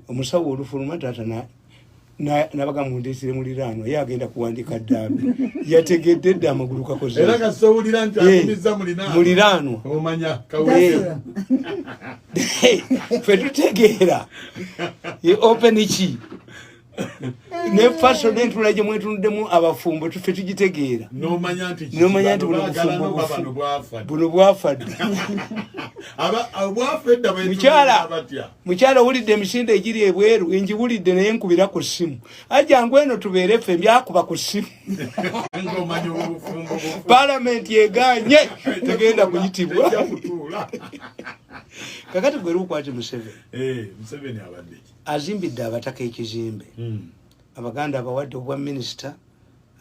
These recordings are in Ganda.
Omusawo olufuluma, taata nabaga mundeetire muliraanwa, ye agenda kuwandika ddambi, yategedde dda amagulu kakoze. Era kasowulira nti akumiza muliraanwa. Muliraanwa. Omanya kawulira. Ffe tutegeera. Ye open ki ne faso n'entula gye mwetunuddemu abafumbo, ffe tugitegeera. Nomanya nti Nomanya nti buno bano bufumbo oba bufu. bano bwafa. Buno bwafa dda. Bwafa edda. Mukyala. Batya. Mukyala, owulidde emisinde egiri ebweru? Ngiwulidde, naye nkubira ku ssimu, ajangu eno tubeere ffe mbyakuba ku ssimu. Ng'omanya obufumbo bufu. Palamenti eganye, tegenda kuyitibwa. Tejja kutuula. Kakati gwe lukwati Museveni. Eh, Museveni abadde ki? Azimbidde abataka ekizimbe. Abaganda abawadde obwa minisita,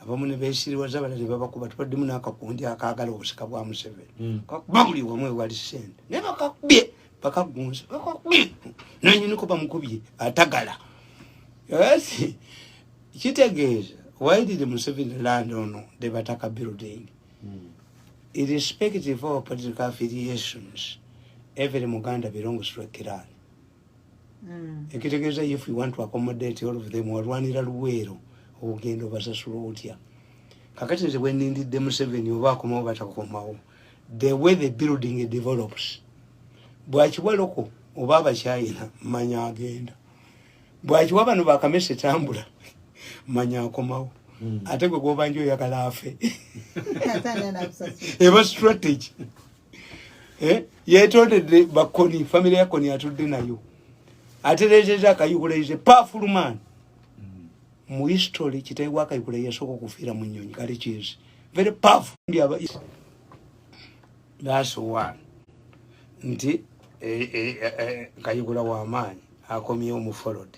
abamu ne beesiriwaza, abalala ne babakuba. Tubaddemu n'akakundi akaagala obusika bwa Museveni. Kakuba buli wamu ewali ssente, naye bakakubye, bakagunze, bakakubye, nanyiniko bamukubye atagala. Yes. Kitegeeza, why did Museveni land on the Bataka building? Irrespective of political affiliations, every Muganda belongs to a clan. Ekitegeeza, if you want to accommodate all of them, walwanira Luweero, ogenda obasasula otya? Kakati nze bwenindidde Museveni oba akomawo batakomawo, the way the building develops, bwakiwa local oba abakyayina, manya agenda. Bwakiwa bano bakamese tambula, manya akomawo. Ate gwe gwobanja oyagala afe. Ate ani anakusasula? Eba strategy. Eh? Yetondedde bakoni, family ya Koni atudde nayo, aterezeza Akayihura is a powerful man mu history. Kitaibwa Akayihura yasooka okufiira mu nnyonyi, kale kizi very powerful. That's one. Nti Kayihura w'amaanyi, akomyewo mu fold.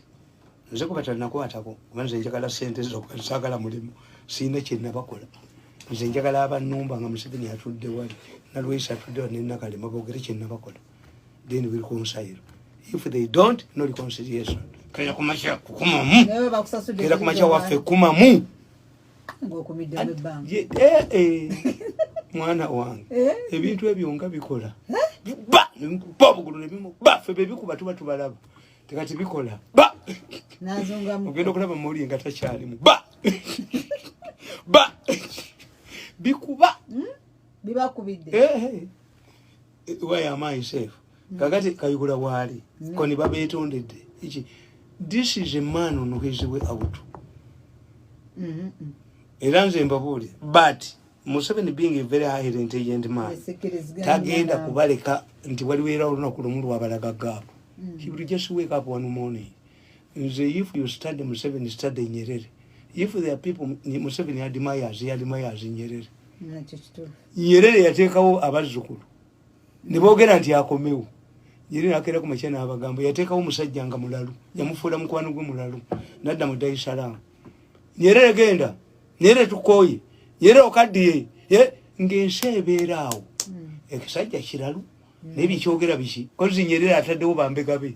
Nze kuba talinakwatako, kuba nze njagala sente zokka, saagala mulimu, siina kyenabakola. Nze njagala abanumba nga Museveni atudde wali, Nalweisa atudde wali, nenakalema, boogere kyenabakola, then we reconcile. If they don't, no reconciliation. Kera kumakya kukumamu. Naye bakusasudde. Kera kumakya waffe kumamu. Ng'okumiddemu ebbanga. Mwana wange. Eh? Ebintu ebyo nga bikola ba ba obugulu nebimu ba ffe bebikuba tuba tubalaba tekati bikola ba. N'azungamu. Ogenda okulaba mawulire nga takyalimu, ba ba bikuba. Bibakubidde. Eh, eh. Why am I safe? Kakati Kayigula waali koni babetondedde iki. This is a man on his way out. Era nze mbabuulire, but Museveni being a very high intelligent man, tagenda kubaleka nti waliwo era olunaku lumu lwabalaga gap. He will just wake up one morning. Nze, if you study Museveni, study Nyerere. If there are people Museveni admires, he admires Nyerere. Nakyo kituufu. Nyerere yateekawo abazzukulu ne boogera nti akomewo. Nyerere akeera ku makya n'abagamba yateekawo omusajja nga mulalu, yamufuula mukwano gwe mulalu, nadda mu Dar es Salaam. Nyerere genda, Nyerere tukooye, Nyerere okaddiye. Ng'ensi ebeera awo, ekisajja kiralu, naye bikyogera biki kozi. Nyerere ataddewo bambega be.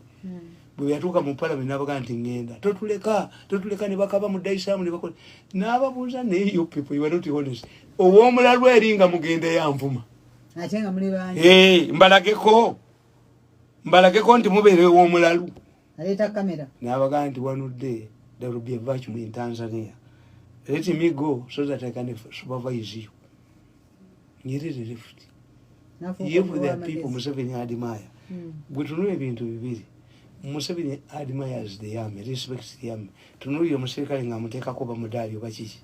Bwe yatuuka mu palamenti n'abagaa nti ŋŋenda, totuleka, totuleka, ne bakaba mu Dar es Salaam ne bakola n'ababuuza, naye you people, you are not honest. Ow'omulalu eri nga mugenda yanvuma. Ate nga muli bangi. Eh, mbalageko, mbalageko nti mubeere ow'omulalu. Aleeta kamera. N'abagaa nti one day there will be a vacuum in Tanzania, let me go so that I can supervise you. Nyerere left. If there are people Museveni admire, gwe tunula ebintu bibiri. Museveni admires the army, respects the army. Tunulire omusirikale ng'amuteekako bamudaali oba kiki,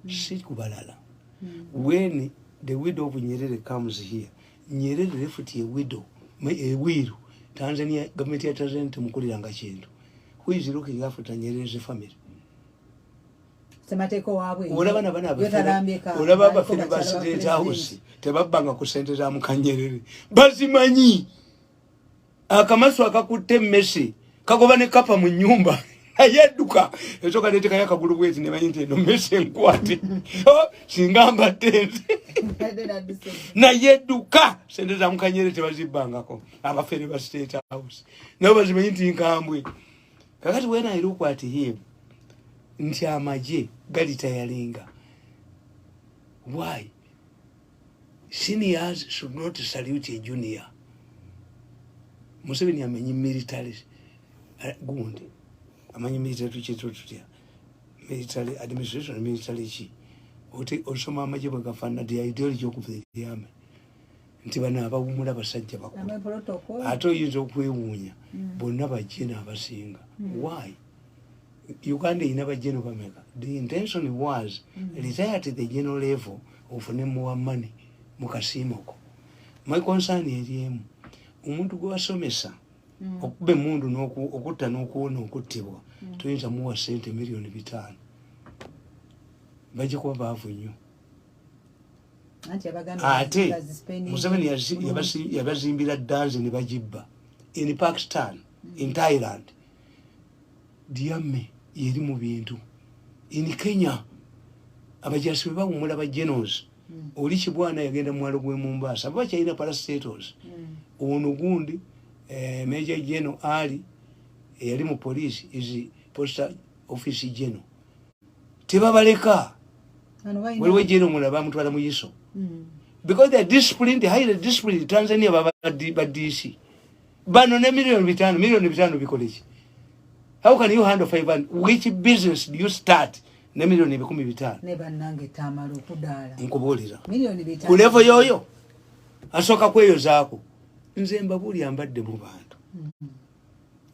si kubalala. When the widow of Nyerere comes here, Nyerere left a widow, a widow. Tanzania, government ya Tanzania temukuliranga kintu. Who is looking after Nyerere's family? Semateeka waabwe. Olaba nabana Yotalambika. olaba abafere ba State House tebabbanga ku sente za mukanyerere, bazimanyi. Akamasu akakutte emmese kagoba ne kapa mu nyumba, naye edduka esooka netekayo akagulu bweti, nemanyi nti eno mmese nkwate. Oh, singa mbadde nze, naye edduka. Sente za mukanyere tebazibbangako. Abafere ba State House nabo bazimanyi nti nkambwe. Kakati when I look at him nti amagye galitayalinga, why seniors should not salute a junior? Museveni amanyi military, gundi amanyi military, tukiyita tutya, military administration, military ki? Ote osoma amagye bwe gafaanana, the ideology of the army, nti bano abawumula basajja bakulu. Ama protocol. Ate oyinza okwewuunya, bonna bajeno abasinga. Why? Uganda erina bajeno bameka? The intention was retire to the general level, ofune more money mu kasiimoko. My concern eri emu: omuntu gwe wasomesa okuba emundu okutta n'okuwona okuttibwa, toyinza muwa sente 5 million. Bajja kuba baavu nnyo. Anti abagambye Ate bazispending Museveni bulungi. Yabazimbira danze ne bagibba in Pakistan, in Thailand. Diame yeri mu bintu in Kenya. Abajasi bwe bawumula, ba generals, oli Kibwana yagenda mu mwalo gw'e Mombasa, aba bakyalina parastatals. Ono gundi, Major General Ali eyali mu police is post office general. Tebabaleka. Bano balina- Waliwo general omulala bamutwala mu ISO because they are disciplined, highly disciplined. Tanzania baba ba DC bano ne 5 million, 5 million bikole ki? How can you handle 500? Which business do you start ne 5 million? Ne bannange tamala okudaala. Nkubuulira, 5 million. Ku level yoyo asooka kweyozaako. Nze mbabuulira, mbadde mu bantu.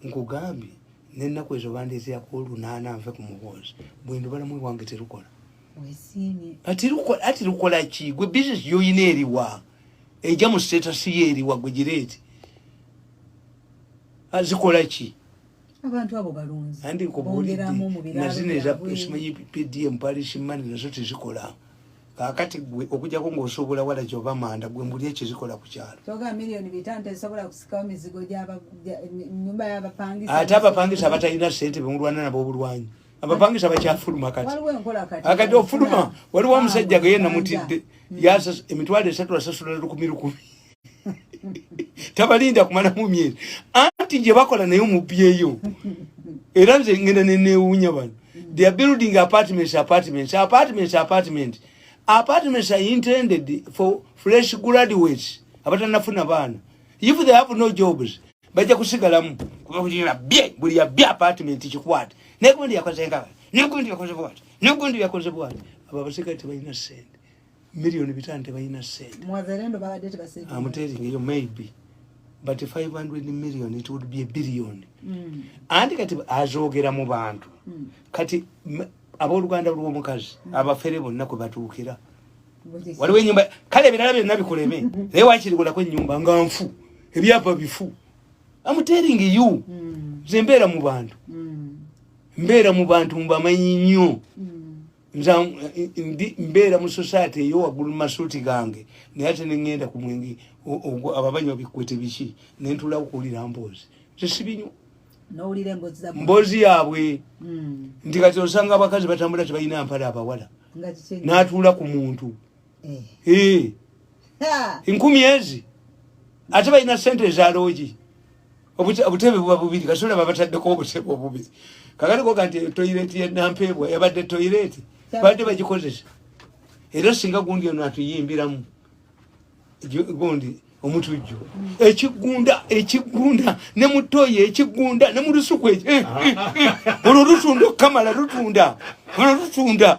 Nkugambye, n'ennaku ezo bandeeterako 800 nve ku Muhoozi. Bwe ndubalamu ewange terukola. Wesiimye. Ati lukola, ati lukola ki? Gwe business yoyina eriwa? Ejja mu status ye eriwa? Gwe gireeti zikola ki? Abantu abo balunzi. Andi nkubuulidde, Bongeramu mu biraalo nazino eza byabwe. simanyi PDM, parish money, nazo tezikola. Kaakati gwe okujjako ng'osobola wala gyoba manda, gwe mbuli ekizikola ku kyalo. Toga 5 million tezisobola kusikawo mizigo nyumba y'abapangisa. Ate abapangisa abatalina sente bemulwana nabo obulwanyi, abapangisa bakyafuluma kati. Waliwo enkola kati. Akati ofuluma, waliwo omusajja ge ye namutidde. Mm. 30,000 asasula lukumi lukumi, tabalinda kumalamu myezi, anti gye bakola naye omubyeyo. Era nze ngenda nenewuunya bano, they are building apartments, apartments, apartments, apartments. Apartments are intended for fresh graduates abatanafuna baana. If they have no jobs, bajja kusigalamu bye buli yabye apartment kikwate. Negundi yakoze nga negundi yakoze bwati, negundi yakoze bwati. Abo abasigale tebalina sente, 5 million tebalina sente. Mwazalendo babadde tebaseeta. I'm telling you, maybe, but 500 million, it would be a billion. Anti kati azoogera mu bantu. Kati abooluganda lw'omukazi abafere bonna kwe batuukira. Waliwo enyumba, kale ebirala byonna bikuleme, naye wakirigulako ennyumba nga nfu, ebyapa bifu. I'm telling you. Nze mbeera mu bantu. Mbeera mu bantu, mbamanyi nnyo. Nze ndi mbeera mu society eyo waggulu mu masuuti gange, naye ate neŋŋenda ku mwenge ababanywa bikwete biki, nentulawo kuwulira mboozi. Nze sibinywa. N'owulira emboozi za Mboozi yaabwe. Nti kati osanga abakazi batambula tebalina mpale, abawala. Nga kiki? N'atuula ku muntu. Eh. Eh, Ha! 1000 ezi, ate balina sente eza loogi. Obutebe buba bubiri, kasobola babataddeko obutebe obubiri. Kakati koga nti toilet yenampeebwa yabadde toilet, badde bagikozesa. Era singa gundi ono atuyimbiramu, gundi omutujju ekigunda, ekigunda ne mutoyi, ekigunda ne mulusuku, olwo lutunda okukamala, lutunda olwo lutunda.